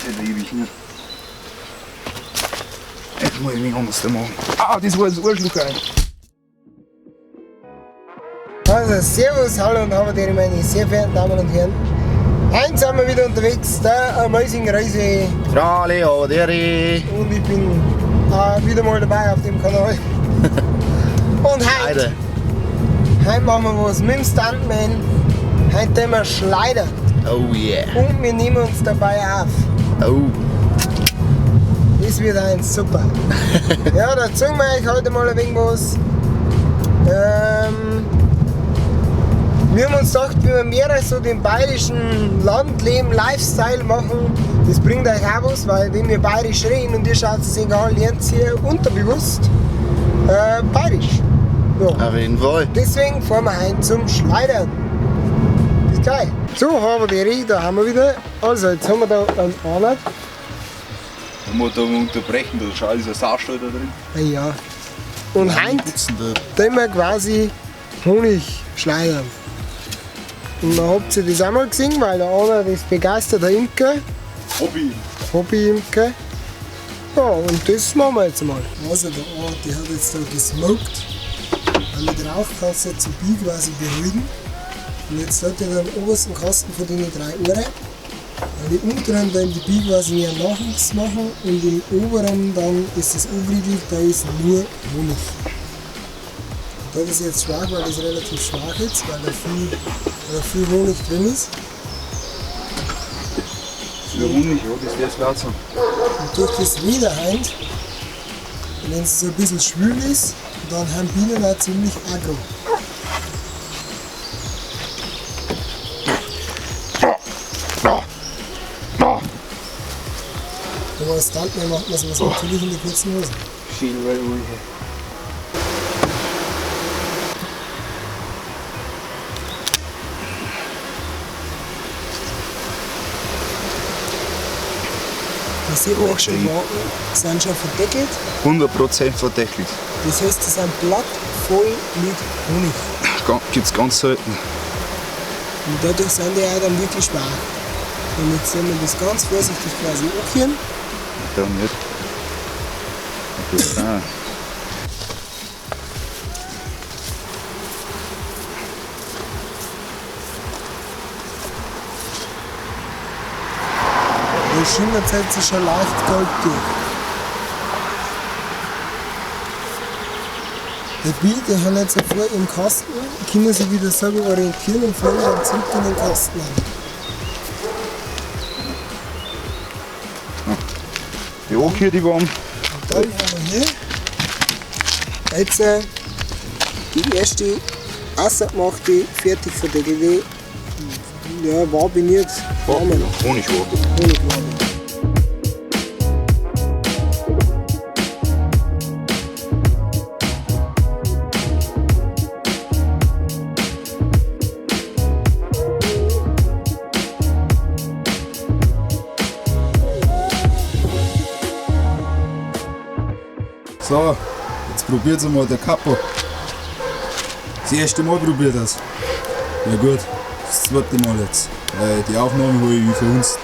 Das liebe ich nicht. Jetzt muss ich mich anders machen. Ah, das war das Arschloch ein. Also, Servus, hallo und habe meine sehr verehrten Damen und Herren. Heute sind wir wieder unterwegs, der Amazing Reise. Trali, Oderi. Und ich bin wieder mal dabei auf dem Kanal. Und heute, heute machen wir was mit dem Stuntman. Heute tun wir schleudern. Oh yeah. Und wir nehmen uns dabei auf. Oh. Das wird eins super. Ja, da zeigen wir euch heute mal ein wenig was. Wir haben uns gedacht, wenn wir mehr so den bayerischen Landleben, Lifestyle machen, das bringt euch auch was, weil wenn wir bayerisch reden und ihr schaut es euch an, lernt ihr unterbewusst bayerisch. Ja. Auf jeden Fall. Deswegen fahren wir heim zum Schleudern. Bis gleich. So, haben wir die Rede, da haben wir wieder. Also, jetzt haben wir da einen Arnold. Da muss da unterbrechen, da schaut dieser Saustall da drin. Ja. Und heute tun wir quasi Honig schleudern. Und dann habt ihr das auch mal gesehen, weil der Arnold ist begeisterter Imker. Hobby. Hobby-Imker. Ja, und das machen wir jetzt mal. Also der Arnold, der hat jetzt da gesmoked. Weil mit Rauch kannst du jetzt die Biene quasi beruhigen. Und jetzt hat er den obersten Kasten von den 3 Ohren. Weil die unteren dann die Biene quasi mehr Nachwuchs machen und im oberen dann ist es angeriegelt, da ist nur Honig. Und das ist jetzt schwach, weil das relativ schwach ist, weil da viel Honig drin ist. Für Honig, ja, das wär's wert sein. Und durch das Wetter heint, wenn es so ein bisschen schwül ist, dann haben Bienen auch ziemlich aggro. Aber als Stuntman macht man sowas natürlich in der kurzen Hose. Da sieht man auch schon, die Waben sind schon verdeckelt. 100% verdeckelt. Das heißt, sie sind platt voll mit Honig. Gibt's ganz selten. Und dadurch sind die auch dann wirklich schwach. Und jetzt sollen wir das ganz vorsichtig quasi ankehren. Da nicht. Das auch. Der Schimmer zeigt sich schon leicht gelb durch. Die Bienen, die haben jetzt vor im Kasten, können sich wieder selber orientieren und fallen dann zurück in den Kasten an. Die Anker, die waren. Und dann haben wir hier jetzt die erste außergemachte, fertig verdeckelte, ja, Wabe nicht. Wabe, Honigwabe. Honigwabe. So, jetzt probiert's einmal der Kapo. Das erste Mal probiert das. Ja gut, das zweite Mal jetzt. Weil die Aufnahme hole ich für uns.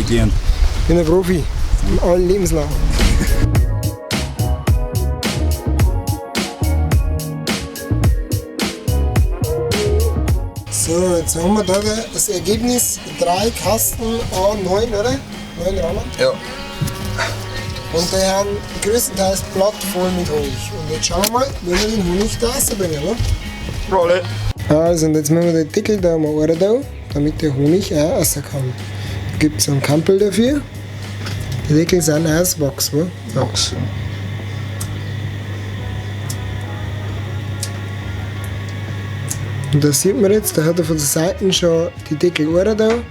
Gelernt. Ich bin ein Profi, in allen Lebenslagen. So, jetzt haben wir da das Ergebnis: 3 Kasten A9, oder? 9 Rahmen. Ja. Und die haben größtenteils platt voll mit Honig. Und jetzt schauen wir mal, wie wir den Honig da rausbringen, oder? Rolle. Also, und jetzt müssen wir den Deckel da mal rein da, damit der Honig auch raus kann. Da gibt es einen Kampel dafür. Die Deckel sind auch aus Wachs, wa? Wachs, ja. Und da sieht man jetzt, da hat er von der Seite schon die Deckel rein da. Und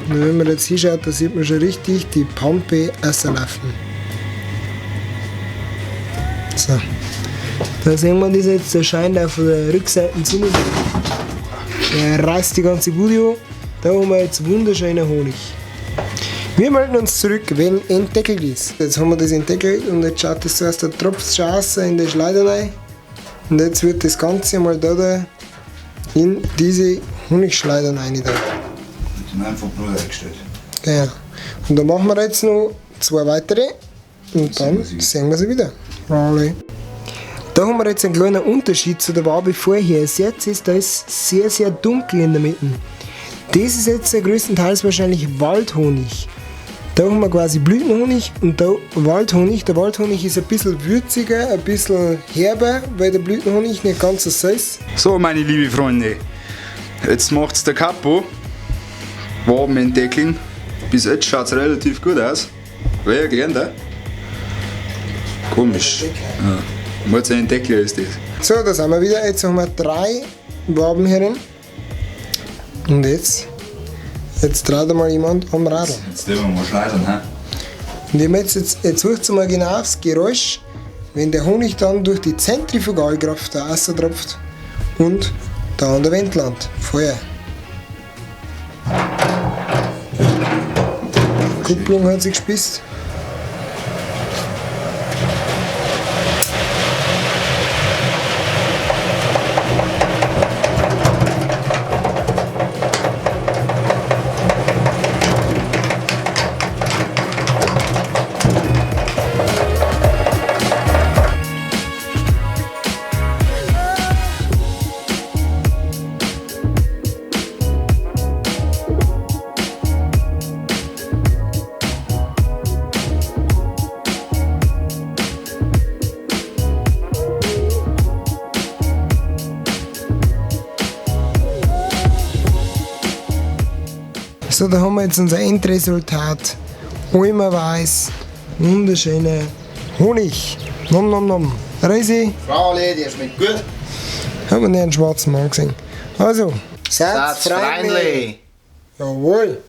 wenn man jetzt hinschaut, da sieht man schon richtig die Pampe rauslaufen. So. Da sehen wir das jetzt, der scheint auch von der Rückseite zu. Der reißt die ganze Bude an. Da haben wir jetzt wunderschönen Honig. Wir melden uns zurück, wenn entdeckelt ist. Jetzt haben wir das entdeckelt und jetzt schaut das so aus, da tropft schon raus in die Schleuder rein. Und jetzt wird das Ganze mal da in diese Honigschleudern rein. Da. Und einfach bloß eingestellt. Genau. Und da machen wir jetzt noch zwei weitere und dann sehen wir sie wieder. Raleigh. Da haben wir jetzt einen kleinen Unterschied zu der Wabe vorher. Jetzt ist da ist sehr, sehr dunkel in der Mitte. Das ist jetzt größtenteils wahrscheinlich Waldhonig. Da haben wir quasi Blütenhonig und da Waldhonig. Der Waldhonig ist ein bisschen würziger, ein bisschen herber, weil der Blütenhonig nicht ganz so süß. So, meine lieben Freunde, jetzt macht's der Kapo. Waben entdeckeln. Bis jetzt schaut's relativ gut aus. Wer gelernt, eh? Komisch. Ja. Muss ein Deckel ist das. So, da sind wir wieder. Jetzt haben wir 3 Waben hier drin. Und jetzt dreht einmal jemand am Radl. Jetzt dürfen wir mal schleudern, hä? Und ich möchte jetzt hört mal genau aufs Geräusch, wenn der Honig dann durch die Zentrifugalkraft da raustropft und da an der Wand landet. Feuer. Die Kupplung hat sich gespitzt. So, da haben wir jetzt unser Endresultat. Almerweiß, wunderschöner Honig. Nom nom nom. Reisi. Fraule, der schmeckt gut. Haben wir nicht einen schwarzen Mann gesehen. Also, Seid freundlich. Jawohl.